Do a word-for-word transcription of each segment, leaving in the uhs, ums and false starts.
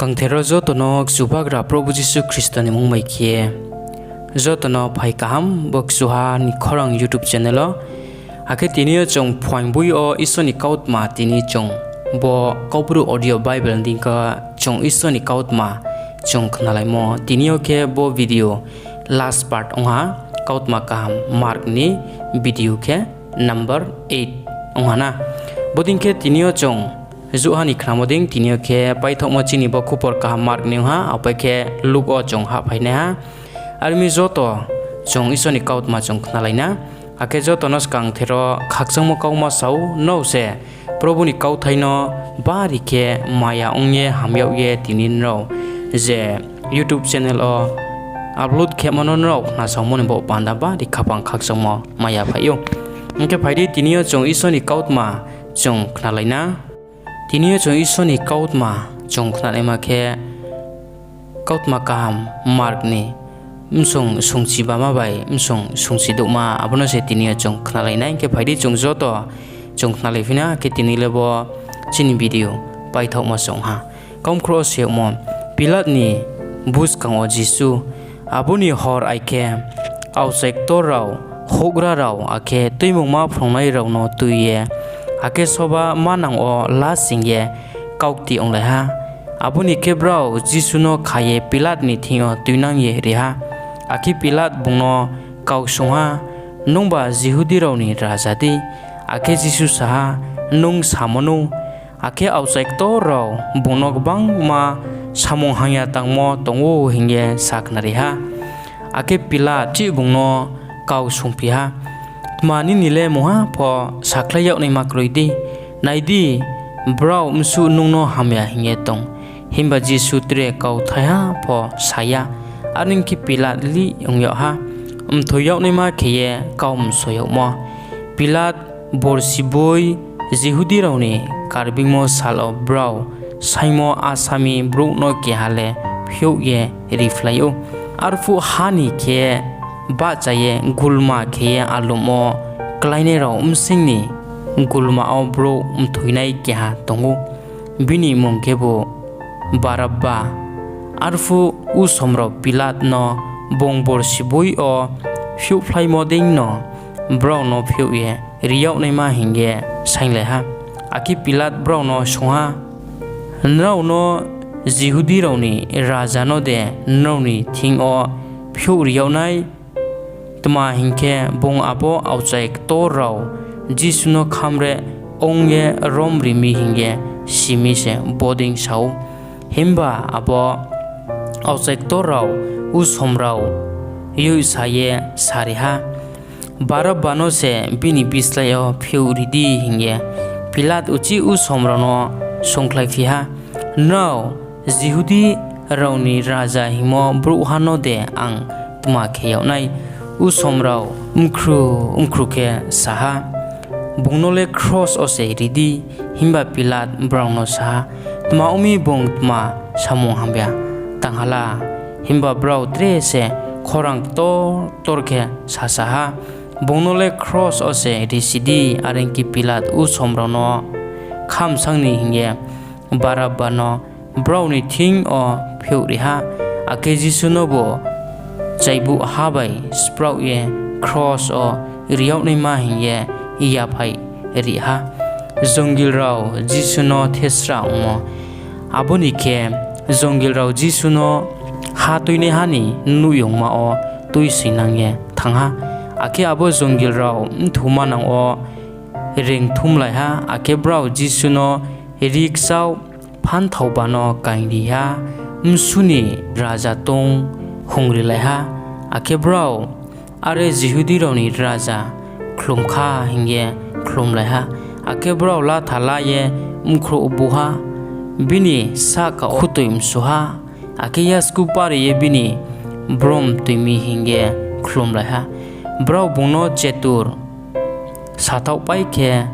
Kangther wo joto no Chubagra Probhu Jisu Khristo ni mmung bai khe joto no phai kaham bo Kchuha ni Khorang YouTube channel wo. Akhe tini yo chung phuaing boi yo Isor ni kautma tini chung bo Kaubru audio Bible ni deing khe chung Isor ni kautma chung khnalaimo. Tini yo khe bo video last part ong ha, kautma kaham Mark ni video khe number eight ong ha na. Bodei khe tini yo chung jouhha ni khnamo dei tini yo khe paithaohmo chini bo khupor kaham Mark ni ong ha, apai khe Luk wo chung hahphai nai ha. Are ong mi joto chung Isor ni kautma chung khnalai na. Akhe joto no skangther wo khakchangmo kauma sa ou, nrao se Probhu ni kauthai no bari khe maya ong ye ham yag ye tini nrao je YouTube channel wo upload khemo no nrao khnasaomo ni baoh panda bari khaphang khakchangmo maya phai ou. Hing khe phai di tini yo chung Isor ni kautma chung khnalai na. Tini yo chung Isor ni kautma chung khnanaima khe kautma kaham Mark ni bsung sungchi bama bai bsung sungchi douhma, abo no se tini yo chung khnalai nai. Hing khe phai di chung joto chung khnalai phi na, khe tini le bo chini video paithaohmo se ong ha. Kaumkhrouh wo se yagmo, Pilat ni buskang wo Jisu. Abo ni hor ai khe, aokchai ktor rao, houhgra rao, akhe Tuimungma phrungnai rao no tui ye, akhe soba manang wo lasing ye kaukti onglai ha. Abo ni khe brao Jisu no kha ye Pilat ni thing yo tuinang ye ri ha. Akhe Pilat bung no kau swunng ha, Nungba Jihudi rao ni raja dei? Akhe Jisu sa ha, Nung samo nou. Akhe aokchai ktor rao bung no gbangma samung hamya tangmo tong ou hing ye sakhnari ha. Akhe Pilat chih bung no kau swunngphi ha, Tma nini le mungha pho sakhlai yag naima kroi dei? Nai di, brao bsuh nung no hamya hing ye tong. Himba Jisu tre kau thaiha pho sa ya. Are ong khe Pilat lih ong yag ha, mthoi yag naima khe ye kau mso yagmo. Pilat borsiboih Jihudi rao ni Karbeingmo sal wo brao saingmo asa mi brouh no keha le phiouh ye riphlai ou. Arphuh ha ni khe bahcha ye gulma khe ye alum wo kláinai rao bsing ni gulma wo brouh mthoinai keha tong ou, bini mmung khebu Barabba. Arphuh usom rao Pilat no bung borsiboih yo phiouhphlaimo deino brao no phiouh ye ri yag naima hing ye sainglai ha. Akhe Pilat brao no swunng ha, Nrao no Jihudi rao ni raja no de nrao ni thing yo phiouh ri yag nai? Tma hing khe, bung abo aokchai ktor rao Jisu no khamreh ong ye rom ri mi hing ye si mi se bodei sa ou. Himba abo aokchai ktor rao usom rao yoihsa ye sari ha, Barabba no se bini bislái yo phiouh ri di hing ye. Pilat uchih usom rao no swunngkhlaiphi ha, Nrao Jihudi rao ni raja hingmo brouhha no de ang tma khe yag nai? Usom rao mkhru mkhru khe sa ha, Bung no le kros wo se ri di. Himba Pilat brao no sa ha, Tma ong mi bung tma samung hamya tang ha la? Himba brao tre se khorang ktor ktor khe sasa ha, Bung no le kros wo se risi di. Are ong khe Pilat usom rao no khamsang ni hing ye Barabba no brao ni thing yo phiouh ri ha, akhe Jisu nobu chaibuh ha bai spraoh ye kros wo ri yag naima hing ye yaphaih ri ha. Jongil rao Jisu no thesra ongmo. Abo ni khe, jongil rao Jisu no ha tuinaiha ni nuhyongma wo tuisoingnang ye thanng ha. Akhe abo jongil rao bthuma nang wo reingthumlai ha, akhe brao Jisu no ri kchaoh phanthauba no kaingri ha, bsu ni raja tong hungrilai ha. Akhe brao, Are Jihudi rao ni raja khlum kha, hing ye khlumlai ha. Akhe brao latha la ye bkhrouh bu ha, bini sahka wo khutoi msu ha, akhe yasku pari ye bini brom toi mi hing ye khlumlai ha. Brao bung no chetur sathaohpai khe,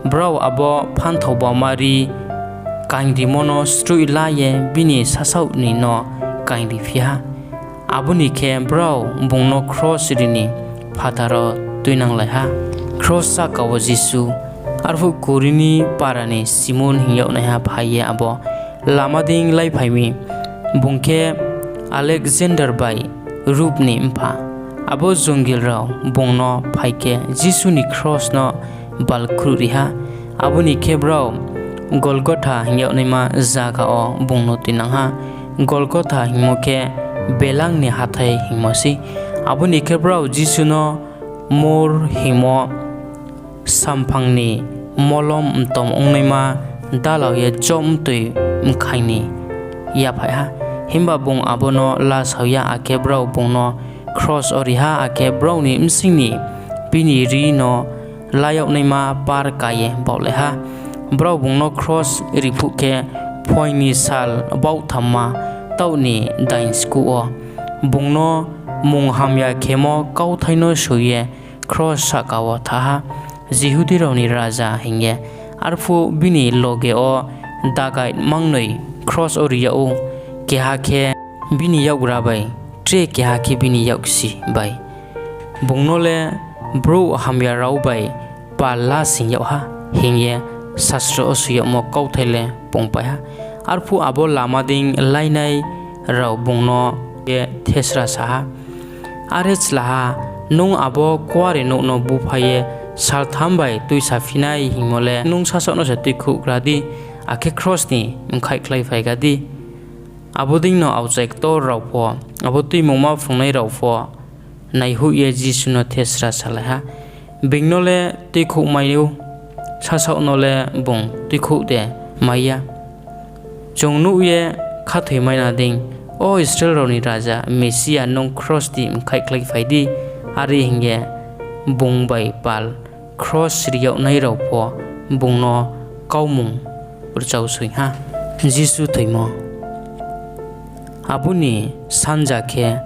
brao abo phanthauba mari kaingrimo no sroih la ye bini sasaoh ni no kaingriphi ha. Abo ni khe brao bung no kros ri ni phathar wo tuinanglai ha. Kros sahka wo Jisu. Arphuh Kurini para ni Simon hing yagnaiha phai ye abo lama deing laiphai mi. Bung khe Alekjandar bai Ruf ni mpha. Abo jongil rao bung no phai khe Jisu ni kros no balkhruhri ha. Abo ni khe brao Golgotha hing yag naima zaga wo bung no tuinang ha. Golgotha hingmo khe Belang ni hathái hingmo sei. Abo ni khe brao Jisu no mur hingmo samphang ni molom mtom ongnaima dalao ye chobmtoi mkhaing ni yaphaih ha. Himba bung abo no lasao ya, akhe brao bung no kros wo ri ha, akhe brao ni bsing ni bini rri no la yag naima par ka ye baohlai ha. Brao bung no kros ri phuh khe, phuaing ni sal baohthamma taoh ni daingskuh wo bung no mung hamya khemo kauthai no soi ye kros sahka wo tha ha, Jihudi rao ni raja hing ye. Arphuh bini loge wo dagait mangnoi kros wo ri yag ou, keha khe bini yakgra bai, tre keha khe bini yaksi bai. Bung no le brouh hamya rao bai pal lasing yag ha, hing ye sasro wo soi yagmo kauthai le pungpai ha. Arphuh abo lama deing lainai rao bung no ye thesra sa ha, Are chlaha, nung abo kuarenouh no búphai ye saltham bai tuisaphi nai hingmo le nung sasaoh no se tuikhouhgra di, akhe kros ni bkhaihkhlaiphaigra di. Abo deino aokchai ktor rao pho, abo Tuimungma phrungnai rao pho naihoih ye Jisu no thesra salai ha, Being no le tuikhouhmai ou, sasaoh no le bung tuikhouh de mai ya? Chung nuh ye khathoimaina dei, O Israel rao ni Raja, Mesia, nung kros ni bkhaihkhlaiphai di. Are hing ye bung bai pal kros ri yagnai rao pho bung no kaumung rchaosoing ha. Jisu thoimo. Abo ni sanja khe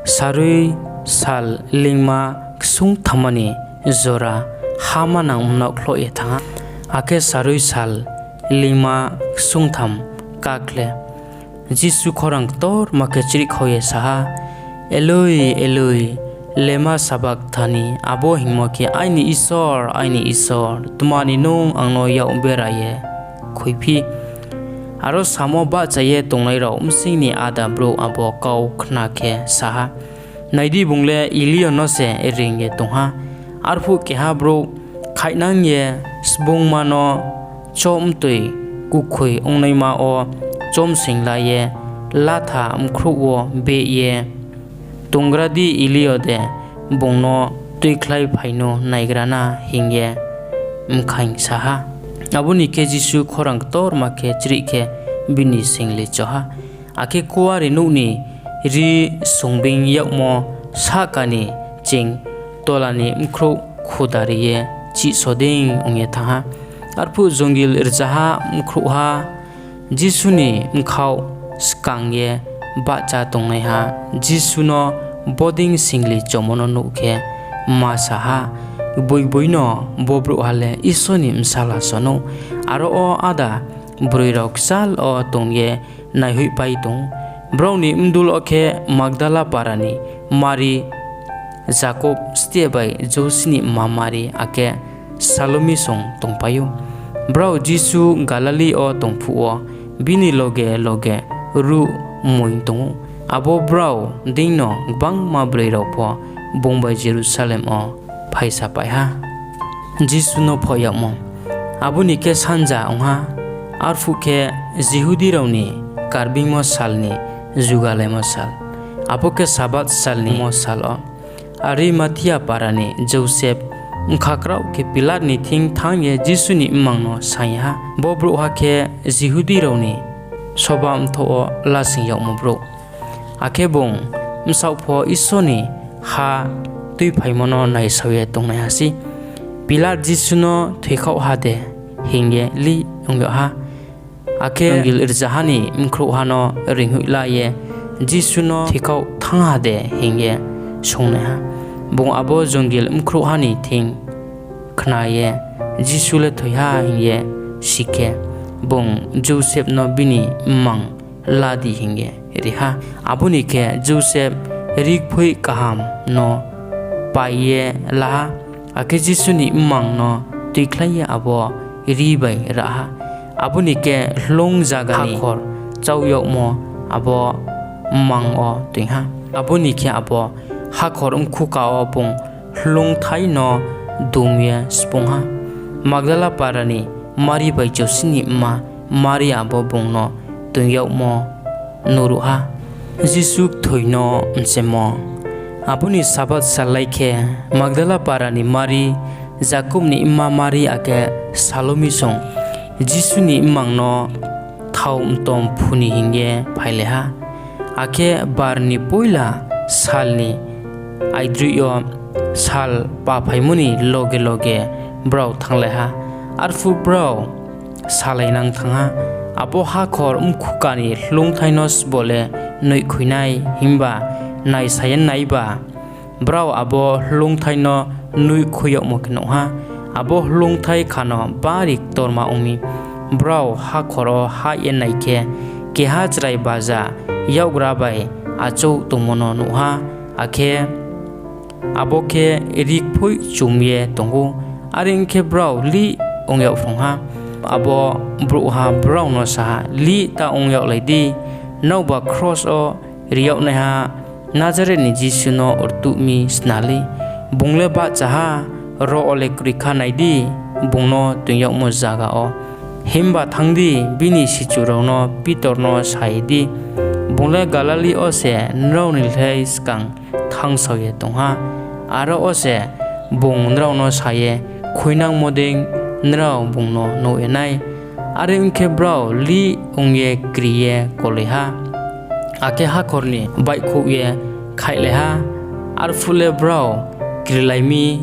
sarui sal lingma ksungthamma ni jora ha manang mnaohkhloh ye thanng ha. Akhe sarui sal lingma ksungtham ká khle, Jisu khorang ktorma khe chrihkhau ye sa ha, Eloi, Eloi, lema sabakthani? Abo hingmo khe, Aini Isor, aini Isor, tma ni nung ang no yak bera ye khuiphi? Aro samo bahcha ye tongnai rao bsing ni áda brouh abo kau khna khe sa ha, Nai di, bung le Eliyo no se reing ye tong ha. Arphuh keha brouh khaihnang ye sbungma no chobmtoi kukhoi ongnaima wo chomsoing la ye latha bkhrouh wo beh ye tonggra di, Eliyo de bung no tuikhlaiphai no naigra na? hing ye mkhaing sa ha. Abo ni khe Jisu khorang ktorma khe chrih khe bini singli cho ha. Akhe kuarenouh ni rri songbeing yagmo sahka ni ching tola ni bkhrouh khudari ye chihso dei ong ye thanng ha. Arphuh jongil rzaha bkhrouhha Jisu ni bkhaoh skang ye bahcha tongnaiha Jisu no bodei singli chomo no nuh khe ma sa ha, Gboigboino bo brouhha le Isor ni Bsala so nou. Aro wo áda broi rao kchal wo tong ye naihoihpai tong ou. Brao ni bdul wo khe Magdala para ni Mari, Jakob steh bai Jousi ni mma Mari, akhe Salomi song tongpai ou. Brao Jisu Galili wo tong phuh wo bini loge loge ruhmoing tong ou. Abo brao deino gbangma broi rao pho bung bai Jerusalem wo phaisapai ha. Jisu no Phoh Yagmo. Abo ni khe sanja ong ha, arphuh khe Jihudi rao ni Karbeingmo sal ni jugalaimo sal, abo khe Sabath sal ni mo sal wo, Arimathia para ni Joseph, bkha kraoh khe Pilat ni thing thanng ye Jisu ni mmang no saing ha. Bo brouhha khe Jihudi rao ni soba mthoh wo lasing yagmo brouh, akhe bung bsaoh pho Isor ni ha tuiphaimo no naisao ye tongnaiha sei. Pilat Jisu no thoikhaoh ha de hing ye lih ong yag ha. Akhe jongil rzaha ni bkhrouhha no reinghoih la ye Jisu no thoikhaoh thanng ha de hing ye swunng nai ha. Bung abo jongil bkhrouhha ni thing khna ye Jisu le thoi ha hing ye si khe, bung Joseph no bini mmang la di hing ye ri ha. Abo ni khe Joseph rikphoih kaham no pai ye la ha, akhe Jisu ni mmang no tuikhlai ye abo rri bai rah ha. abo ni khe hloung zaga ni hakhor chau yagmo abo mmang wo toing ha. Abo ni khe abo hakhor mkhuka wo bung hloungthai no dum ye sphung ha. Magdala para ni Mari bai Jose ni mma Mari abo bung no toing yagmo nuhruh ha. Jisu Kthoi no Mchemmo Abo ni Sabath sallai khe, Magdala para ni Mari, Jakob ni mma Mari akhe Salomi song Jisu ni mmang no thao mtom phu ni hing ye phailai ha. Akhe bar ni poila sal ni aidroih yo sal paphaimo ni loge loge brao thannglai ha. Arphuh brao salainang thanng ha, Abo hakhor mkhuka ni hloungthai no sbo le noihkhoi nai? Himba naisa ye naiba, brao abo hloungthai no noihkhoi yagmo khe nuh ha. Abo hloungthai khano bari ktorma ong mi. Brao hakhor wo hah ye nai khe, keha chrai baja yakgra bai achouh tongmo no nuh ha, akhe abo khe rikphoih chum ye tong ou. Are ong khe, brao lih ong yagphrung ha. Abo brouhha brao no sa ha, Lih ta ong yaglai di, nraoba kros wo ri yagnaiha Nazareth ni Jisu no rtuh mi sna lei. Bung le bahcha ha, ro wo le kroikha. Nai di, bung no toing yagmo zaga wo. Himba thanng di, bini sichu rao no Pitor no sa ye di, ‘Bung le Galili yo se nrao ni lhai skang thanngsao ye tong ha. Aro wo se bung nrao no sa ye khuinangmo dei nrao bung no nuh ye nai.’ Are ong khe, brao lih ong ye kri ye koloi ha, akhe hakhor ni baihkhouh ye khaihlai ha. Arphuh le brao krilai mi,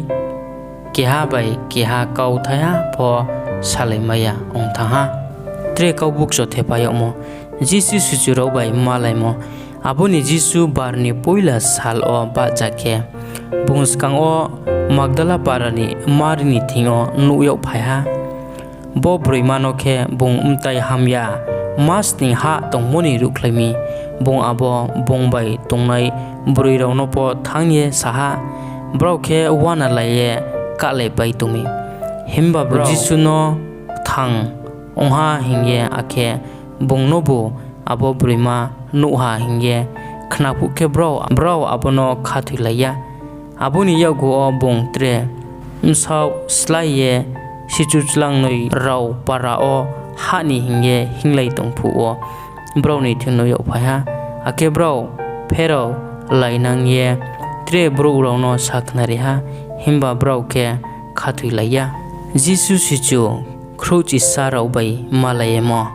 keha bai keha kau thaiha pho salaimai ya ong thanng ha. Tre Kaubuk Kchothe Phai yagmo Jisu sichu rao bai malaimo Abo ni Jisu bar ni poila sal wo bahcha khe, bung skang wo Magdala para ni Mari ni thing yo nuh yagphai ha. Bo broima no khe bung mtai hamya masning hah tongmo ni ruhkhlai mi. Bung abo bung bai tongnai broi rao no pho thanng ye sa ha, brao khe uanalai ye kahlaipai tong mi. Himba brao Jisu no kthang ong ha hing ye akhe bung nobu abo broima nuh ha hing ye khna phuh khe, brao abo no khathoilai ya. Abo ni yakgu wo bung tre bsaoh slái ye sichu chlangnoi rao para wo hah ni hing ye hinnglai tong phuh wo brao ni thing nuh yagphai ha. Akhe brao pheraolainang ye tre brouh rao no sakhnari ha, himba brao khe khathoilai ya. Jisu Sichu Khrouhchisa rao bai Malaiyaimo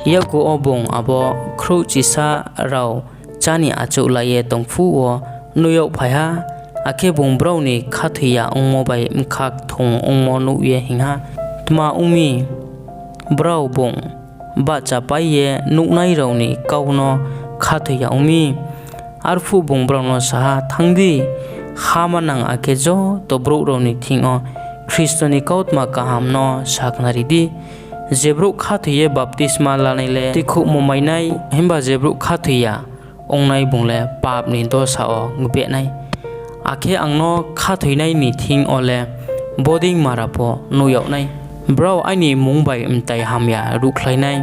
Yakgu wo bung abo khrouhchisa rao chá ni achouh la ye tong phuh wo nuh yagphai ha, akhe bung brao ni khathoi ya ongmo bai bkha kthung ongmo nuh ye hing ha, Tma ong mi, brao bung bahchapai ye nuhnai rao ni kau no khathoi ya ong mi? Arphuh bung brao no sa ha, Thanng di, ha manang akhe joto brouh rao ni thing yo Khristo ni kautma kaham no sakhnari di. Je brouh khathoi ye baptisma lanai le tuikhouhmo mai nai, himba je brouh khathoi ya ongnai bung le pap ni dosa wo gbeh nai. Akhe ang no khathoinai ni thing yo le bodei mara pho nuh yag nai. Brao aini mmung bai mtai hamya ruhkhlai nai,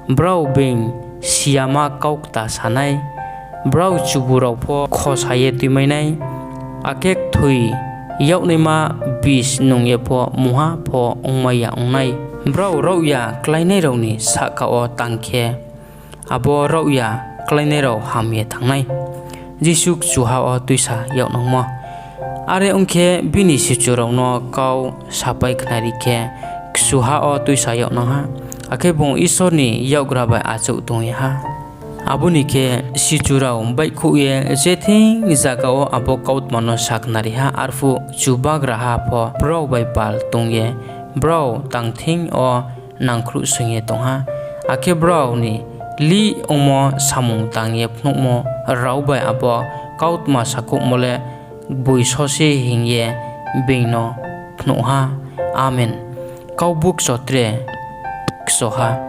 brao being si yama kau kta sa nai, brao chubu rao pho khosa ye tuimai nai, akhe kthoi yag naima bis nung ye pho mungha pho ongmai ya ong nai. Brao raohya kláinai rao ni sahka wo tang khe, abo raohya kláinai rao ham ye thanng nai. Jisu Kchuha wo Tuisa Yagnangmo Are ong khe, bini sichu rao no kau sapai khnari khe, kchuha wo tuisa yagnang ha, akhe bung Isor ni yakgra bai achouh tongye ha. Abo ni khe, sichu rao baihkhouh ye je thing zaga wo abo kautma no sakhnari ha. Arphuh Chubagraha pho brao bai pal tong ye brao tang thing yo nangkhruhsoing ye tong ha. Akhe brao ni lih ongmo samung tang ye phnuhmo rao bai abo kautma sakhouhmo le gboi só se hing ye being no phnuh ha. Amen. Kaubuk Kchothe Kchoha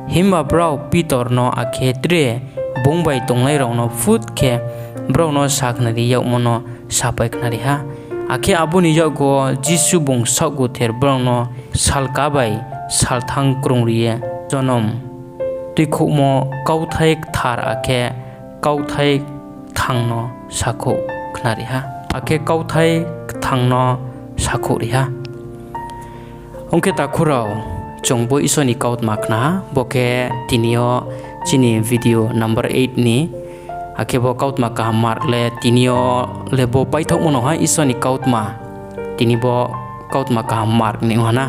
Himba brao Pitor no akhe tre bung bai tongnai rao no phut khe brao no sakhnari yagmo no sapai khnari ha. Akhe abo ni yakgu wo Jisu bung saohguther brao no salka bai salthang krungri ye jonom tuikhouhmo kauthai kthar akhe kauthai kthang no sakhouh khnari ha, akhe kauthai kthang no sakhouhri ha. Ong khe takhu rao, chung bo Isor ni kautma khna ha, bo khe tini yo chini video number eight ni, akhe bo kautma kaham Mark le tini yo le bo paithaohmo no ha Isor ni kautma, tini bo kautma kaham Mark ni ong ha na.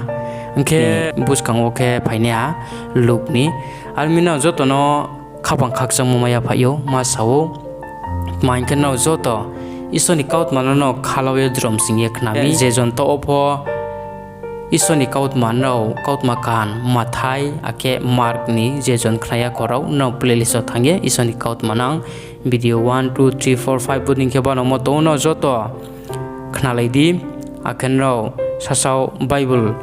Ong khe buskang wo khe phainai ha Luk ni. Are mi nrao joto no khaphang khakchangmo mai ya phaih ou, ma sa ou. Tma hing khe nrao joto Isor ni kautma no no khalau ye jrom sing ye khna mi. Je jon taoh wo pho Isor ni kautma nrao kautma kaham Mathai akhe Mark ni je jon khna ya khorao nrao playlist wo thanng ye Isor ni kautma nang video one, two, three, four, five bodei khe banangmo tong ou, nrao joto khnalai di. Akhe nrao sasao Bible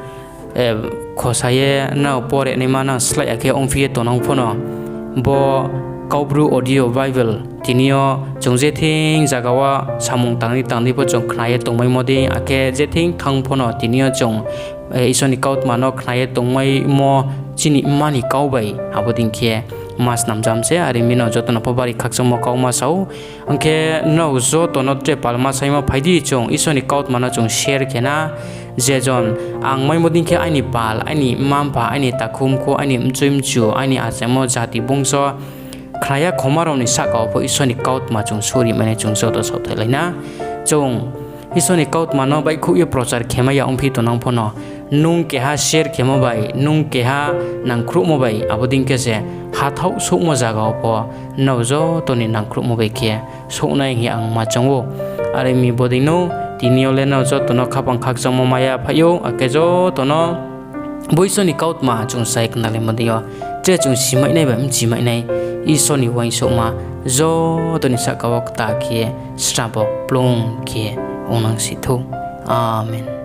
khosa ye nrao pore naima nang slái ya khe ongphi ye tongnang pho no, bo Kaubru audio Bible tini yo chung je thing zaga wo samung tang di tang di pho chung khna ye tongmaimo dei, akhe je thing thanng pho no tini yo chung Isor ni kautma no khna ye tongmaimo chini mma ni kau bai abo dei khe ma snamjam se. Are mi nrao joto no pho bari khakchangmo kau ma sa ou. Ong khe nrao joto no tre palma saimo phai di, chung Isor ni kautma no chung share khe na. Je jon ang maimo dei khe aini pal, aini mma-mpha, aini takhu-mkhu, aini mchoi-mchu, aini achaimo jati bungso khna ya khoma rao ni sahka wo pho Isor ni kautma chung souhri mai nai, chung joto saohthailai na. Chung Isor ni kautma no baihkhouh ye prochar khe mai ya ongphi tongnang pho no, nung keha share khemo bai, nung keha nangkhruhmo bai, abo dei khe se hathaoh souhmo zaga wo pho nrao joto ni nangkhruhmo bai khe souhnai hing ye ang ma choung ou. Are mi bodei no tini yo le nrao joto no khaphang khakchangmo mai ya phaih ou, akhe joto no bo Isor ni kautma chung sai khnalaimo dei yo, tre chung simai nai bai mchimai nai Isor ni uaingsouhma joto ni sahka wo kta khe srabo kplung khe ongnang si thou. Amen.